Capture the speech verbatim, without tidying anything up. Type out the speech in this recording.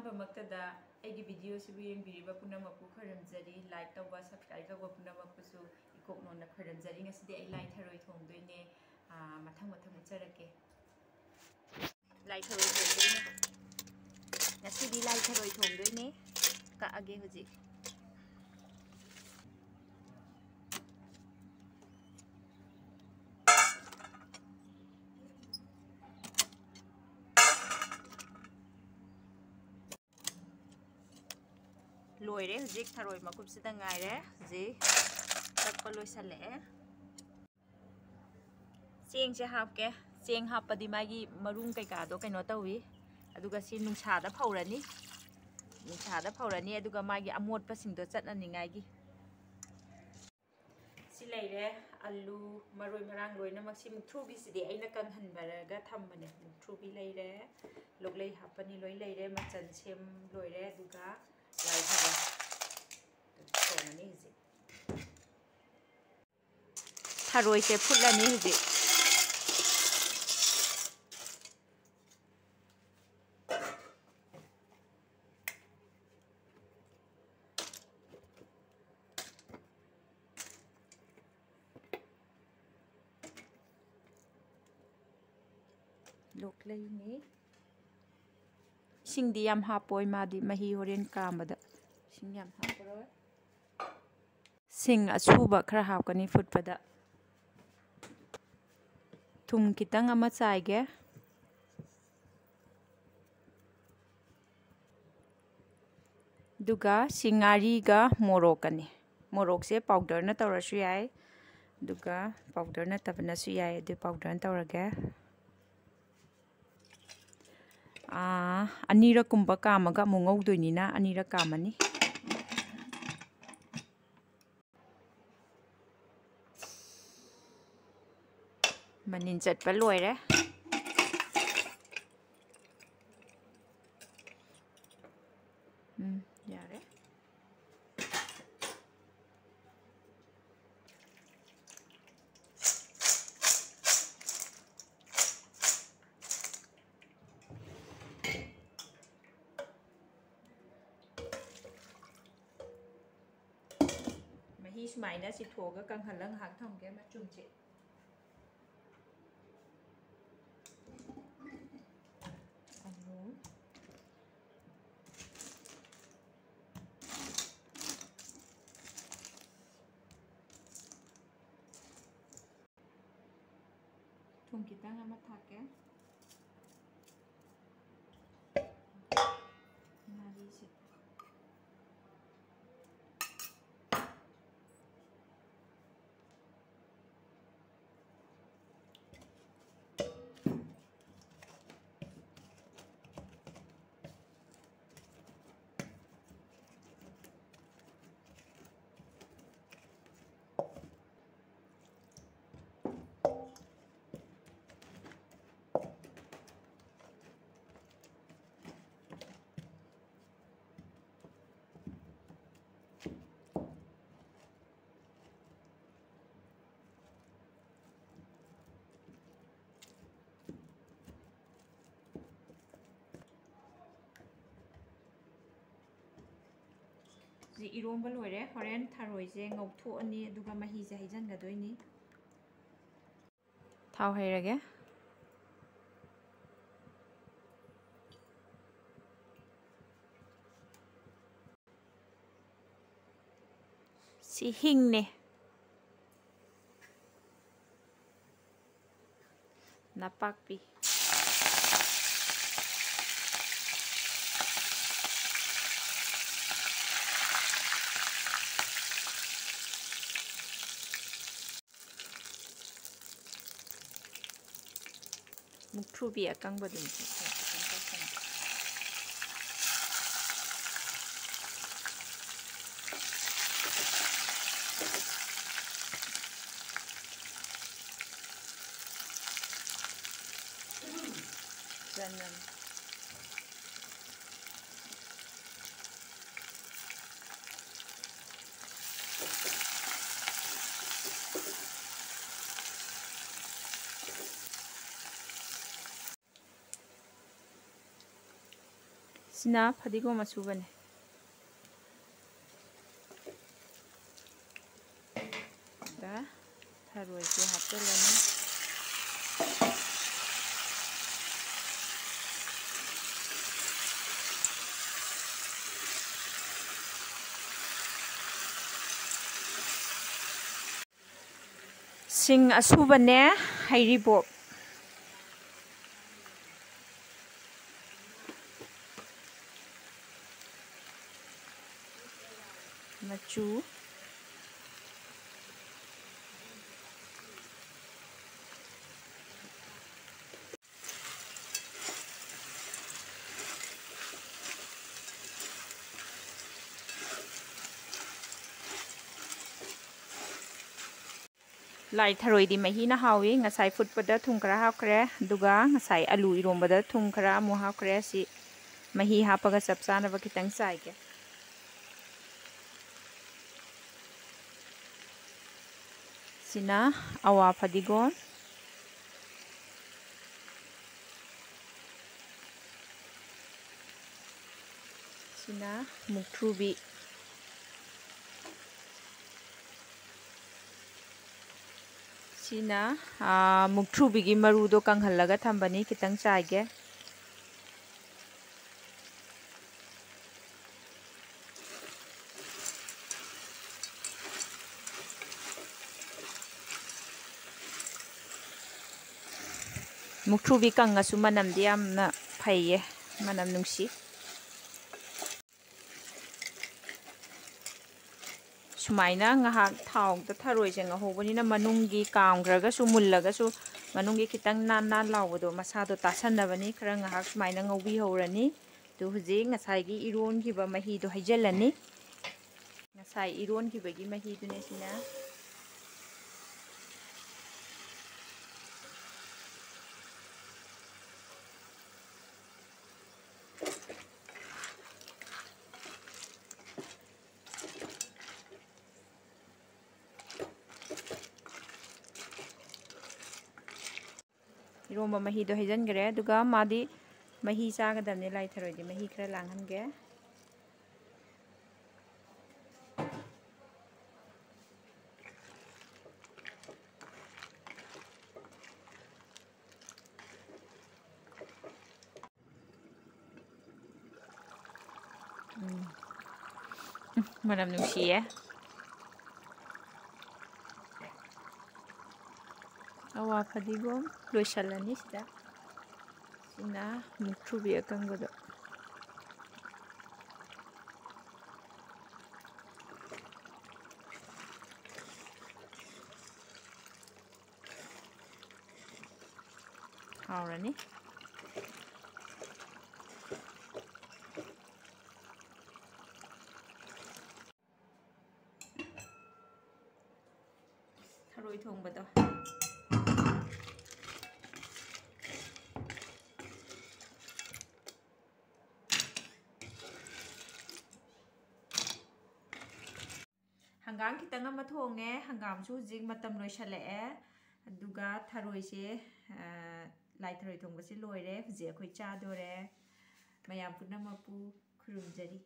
ꯑꯍꯥꯟꯕꯃꯛꯇꯗ ꯑꯩꯒꯤ video ꯁꯤꯕꯨ ꯌꯦꯡꯕꯤꯔꯤꯕ ꯄꯨꯝꯅꯃꯛꯄꯨ ꯈꯣꯏꯔꯝꯖꯔꯤ꯫ Like ꯇꯧꯕ, subscribe ꯇꯧꯕ ꯄꯨꯝꯅꯃꯛꯄꯨꯁꯨ ꯏꯀꯣꯛ ꯅꯣꯟꯅ ꯈꯣꯏꯔꯝꯖꯔꯤ꯫ ꯉꯁꯤꯗꯤ ꯑꯩ ꯂꯥꯏ ꯊꯔꯣꯏ ꯊꯣꯡꯗꯣꯏꯅꯦ꯫ ꯑꯥ, ꯃꯊꯪ ꯃꯊꯪ ꯎꯠꯆꯔꯛꯀꯦ꯫ ꯂꯥꯏ ꯊꯔꯣꯏ ꯊꯣꯡꯗꯣꯏꯅꯦ꯫ ꯉꯁꯤꯗꯤ ꯂꯥꯏ ꯊꯔꯣꯏ ꯊꯣꯡꯗꯣꯏꯅꯦ꯫ ꯀꯛꯑꯒꯦ ꯍꯧꯖꯤꯛ꯫ ꯂꯣꯏꯔꯦ꯫ ꯍꯧꯖꯤꯛ ꯊꯔꯣꯏ ꯃꯀꯨꯞꯁꯤꯗ ꯉꯥꯏꯔꯦ꯫ ꯍꯧꯖꯤꯛ ꯀꯛꯄ ꯂꯣꯏꯁꯜꯂꯛꯑꯦ꯫ ꯆꯦꯡꯁꯦ ꯍꯥꯞꯀꯦ꯫ ꯆꯦꯡ ꯍꯥꯞꯄꯗꯤ ꯃꯥꯒꯤ ꯃꯔꯨꯝ ꯀꯩꯀꯥꯗꯣ ꯀꯩꯅꯣ ꯇꯧꯏ꯫ ꯑꯗꯨꯒ ꯁꯤ ꯅꯨꯡꯁꯥꯗ ꯐꯧꯔꯅꯤ꯫ ꯅꯨꯡꯁꯥꯗ ꯐꯧꯔꯅꯤ, ꯑꯗꯨꯒ ꯃꯥꯒꯤ ꯑꯃꯣꯠꯄꯁꯤꯡꯗꯣ ꯆꯠꯅꯅꯤꯡꯉꯥꯏꯒꯤ꯫ ꯁꯤ ꯂꯩꯔꯦ꯫ ꯑꯂꯨ, ꯃꯔꯣꯏ ꯃꯔꯥꯡ ꯂꯣꯏꯅꯃꯛ꯫ ꯁꯤ ꯃꯨꯛꯊ꯭ꯔꯨꯕꯤꯁꯤꯗꯤ ꯑꯩꯅ ꯀꯪꯍꯟꯕꯔꯒ ꯊꯝꯕꯅꯦ꯫ ꯃꯨꯛꯊ꯭ꯔꯨꯕꯤ ꯂꯩꯔꯦ, ꯂꯣꯛꯂꯩ ꯍꯥꯞꯄꯅꯤ, ꯂꯣꯏ ꯂꯩꯔꯦ꯫ ꯃꯆꯜ ꯁꯦꯝ ꯂꯣꯏꯔꯦ꯫ ꯑꯗꯨꯒ ꯂꯥꯏ ꯊꯔꯣꯏ ꯊꯣꯡꯉꯅꯤ ꯍꯧꯖꯤꯛ꯫ ꯊꯔꯣꯏꯁꯦ ꯐꯨꯠꯂꯅꯤ ꯍꯧꯖꯤꯛ꯫ ꯂꯣꯛꯂꯩꯅꯤ꯫ ꯏꯁꯤꯡꯗꯤ ꯌꯥꯝ ꯍꯥꯞꯄꯣꯏ, ꯃꯥꯗꯤ ꯃꯍꯤ ꯍꯣꯔꯦꯟ ꯀꯥꯝꯕꯗ ꯏꯁꯤꯡ ꯌꯥꯝ ꯍꯥꯞꯄꯔꯣꯏ꯫ ꯁꯤꯡ ꯑꯁꯨꯕ ꯈꯔ ꯍꯥꯞꯀꯅꯤ ꯐꯨꯠꯄꯗ꯫ ꯊꯨꯝ ꯈꯤꯇꯪ ꯑꯃ ꯆꯥꯏꯒꯦ꯫ ꯑꯗꯨꯒ ꯁꯤ ꯉꯥꯔꯤꯒ ꯃꯣꯔꯣꯛꯀꯅꯤ꯫ ꯃꯣꯔꯣꯛꯁꯦ powderꯅ ꯇꯧꯔꯁꯨ ꯌꯥꯏ, ꯑꯗꯨꯒ powder ꯅꯠꯇꯕꯅꯁꯨ ꯌꯥꯏ, ꯑꯗꯨ powderꯅ ꯇꯧꯔꯒꯦ꯫ ꯑꯥ, ꯑꯅꯤꯔꯛꯀꯨꯝꯕ ꯀꯥꯝꯃꯒ ꯑꯃꯨꯛ ꯉꯧꯗꯣꯏꯅꯤꯅ ꯑꯅꯤꯔꯛ ꯀꯥꯝꯃꯅꯤ꯫ ꯃꯅꯤꯟ ꯆꯠꯄ ꯂꯣꯏꯔꯦ꯫ ꯎꯝ, ꯌꯥꯔꯦ꯫ ꯁꯨꯃꯥꯏꯅ ꯆꯤꯊꯣꯛꯑꯒ ꯀꯪꯍꯜꯂꯒ ꯉꯥꯏꯍꯥꯛ ꯊꯝꯒꯦ ꯃꯆꯨꯝꯁꯦ꯫ ꯑꯂꯨ꯫ ꯊꯨꯝ ꯈꯤꯇꯪ ꯑꯃ ꯊꯥꯛꯀꯦ꯫ ꯉꯥꯔꯤꯁꯦ꯫ ꯍꯧꯖꯤꯛ ꯏꯔꯣꯝꯕ ꯂꯣꯏꯔꯦ꯫ ꯍꯣꯔꯦꯟ ꯊꯔꯣꯏꯁꯦ ꯉꯧꯊꯣꯛꯑꯅꯤ, ꯑꯗꯨꯒ ꯃꯍꯤꯁꯦ ꯍꯩꯖꯤꯟꯒꯗꯣꯏꯅꯤ꯫ ꯊꯥꯎ ꯍꯩꯔꯒꯦ꯫ ꯁꯤ ꯍꯤꯡꯅꯦ꯫ ꯅꯄꯥꯛꯄꯤ꯫ ꯃꯨꯛꯊ꯭ꯔꯨꯕꯤ ꯑꯀꯪꯕꯗꯨꯅꯤ꯫ ꯆꯅꯝ꯫ ꯁꯤꯅ ꯐꯗꯤꯒꯣꯝ ꯑꯁꯨꯕꯅꯦ꯫ ꯊꯔꯣꯏꯁꯦ ꯍꯥꯞꯆꯤꯜꯂꯅꯤ꯫ ꯁꯤꯡ ꯑꯁꯨꯕꯅꯦ, ꯍꯩꯔꯤꯕꯣꯞ꯫ ꯃꯆꯨ꯫ ꯂꯥꯏ ꯊꯔꯣꯏꯗꯤ ꯃꯍꯤꯅ ꯍꯥꯎꯏ꯫ ꯉꯁꯥꯏ ꯐꯨꯠꯄꯗ ꯊꯨꯝ ꯈꯔ ꯍꯥꯞꯈ꯭ꯔꯦ, ꯑꯗꯨꯒ ꯉꯁꯥꯏ ꯑꯂꯨ ꯏꯔꯣꯝꯕꯗ ꯊꯨꯝ ꯈꯔ ꯑꯃꯨꯛ ꯍꯥꯞꯈ꯭ꯔꯦ꯫ ꯁꯤ ꯃꯍꯤ ꯍꯥꯞꯄꯒ ꯆꯞ ꯆꯥꯅꯕ ꯈꯤꯇꯪ ꯆꯥꯏꯒꯦ꯫ ꯁꯤꯅ ꯑꯋꯥ ꯐꯗꯤꯒꯣꯝ꯫ ꯁꯤꯅ ꯃꯨꯛꯊ꯭ꯔꯨꯕꯤ꯫ ꯁꯤꯅ, ꯑꯥ, ꯃꯨꯛꯊ꯭ꯔꯨꯕꯤꯒꯤ ꯃꯔꯨꯗꯣ ꯀꯪꯍꯜꯂꯒ ꯊꯝꯕꯅꯤ, ꯈꯤꯇꯪ ꯆꯥꯏꯒꯦ꯫ ꯃꯨꯛꯊ꯭ꯔꯨꯕꯤ ꯀꯪꯉꯁꯨ ꯃꯅꯝꯗꯤ ꯌꯥꯝꯅ ꯐꯩꯌꯦ, ꯃꯅꯝ ꯅꯨꯡꯁꯤ꯫ ꯁꯨꯃꯥꯏꯅ ꯉꯥꯏꯍꯥꯛ ꯊꯥꯎꯗ ꯊꯔꯣꯏꯁꯦ ꯉꯧꯍꯧꯕꯅꯤꯅ ꯃꯅꯨꯡꯒꯤ ꯀꯥꯝꯈ꯭ꯔꯒꯁꯨ, ꯃꯨꯜꯂꯒꯁꯨ, ꯃꯅꯨꯡꯒꯤ ꯈꯤꯇꯪ ꯅꯥꯟ ꯅꯥꯟ ꯂꯥꯎꯕꯗꯣ ꯃꯁꯥꯗꯣ ꯇꯥꯁꯟꯅꯕꯅꯤ꯫ ꯈꯔ ꯉꯥꯏꯍꯥꯛ ꯁꯨꯃꯥꯏꯅ ꯉꯧꯕꯤꯍꯧꯔꯅꯤ꯫ ꯑꯗꯨ ꯍꯧꯖꯤꯛ ꯉꯁꯥꯏꯒꯤ ꯏꯔꯣꯟꯈꯤꯕ ꯃꯍꯤꯗꯣ ꯍꯩꯖꯤꯜꯂꯅꯤ꯫ ꯉꯁꯥꯏ ꯏꯔꯣꯟꯈꯤꯕꯒꯤ ꯃꯍꯤꯗꯨꯅꯦ ꯁꯤꯅ꯫ ꯏꯔꯣꯝꯕ ꯃꯍꯤꯗꯣ ꯍꯩꯖꯤꯟꯈ꯭ꯔꯦ꯫ ꯑꯗꯨꯒ ꯃꯥꯗꯤ ꯃꯍꯤ ꯆꯥꯒꯗꯕꯅꯦ, ꯂꯥꯏ ꯊꯔꯣꯏꯗꯤ꯫ ꯃꯍꯤ ꯈꯔ ꯂꯥꯡꯍꯟꯒꯦ꯫ ꯎꯝ꯫ ꯎꯝ, ꯃꯅꯝ ꯅꯨꯡꯁꯤꯌꯦ꯫ ꯑꯋꯥ ꯐꯗꯤꯒꯣꯝ ꯂꯣꯏꯁꯜꯂꯅꯤ ꯁꯤꯗ꯫ ꯁꯤꯅ ꯃꯨꯛꯊ꯭ꯔꯨꯕꯤ ꯑꯀꯪꯕꯗꯣ꯫ ꯍꯥꯎꯔꯅꯤ꯫ ꯊꯔꯣꯏ ꯊꯣꯡꯕꯗꯣ꯫ ꯍꯪꯒꯥꯝ ꯈꯤꯇꯪ ꯑꯃ ꯊꯣꯡꯉꯦ꯫ ꯍꯪꯒꯥꯝꯁꯨ ꯍꯧꯖꯤꯛ ꯃꯇꯝ ꯂꯣꯏꯁꯜꯂꯛꯑꯦ꯫ ꯑꯗꯨꯒ ꯊꯔꯣꯏꯁꯦ, ꯑ, ꯂꯥꯏ ꯊꯔꯣꯏ ꯊꯣꯡꯕꯁꯦ ꯂꯣꯏꯔꯦ꯫ ꯍꯧꯖꯤꯛ ꯑꯩꯈꯣꯏ ꯆꯥꯗꯣꯔꯦ꯫ ꯃꯌꯥꯝ ꯄꯨꯝꯅꯃꯛꯄꯨ ꯈꯨꯔꯨꯝꯖꯔꯤ꯫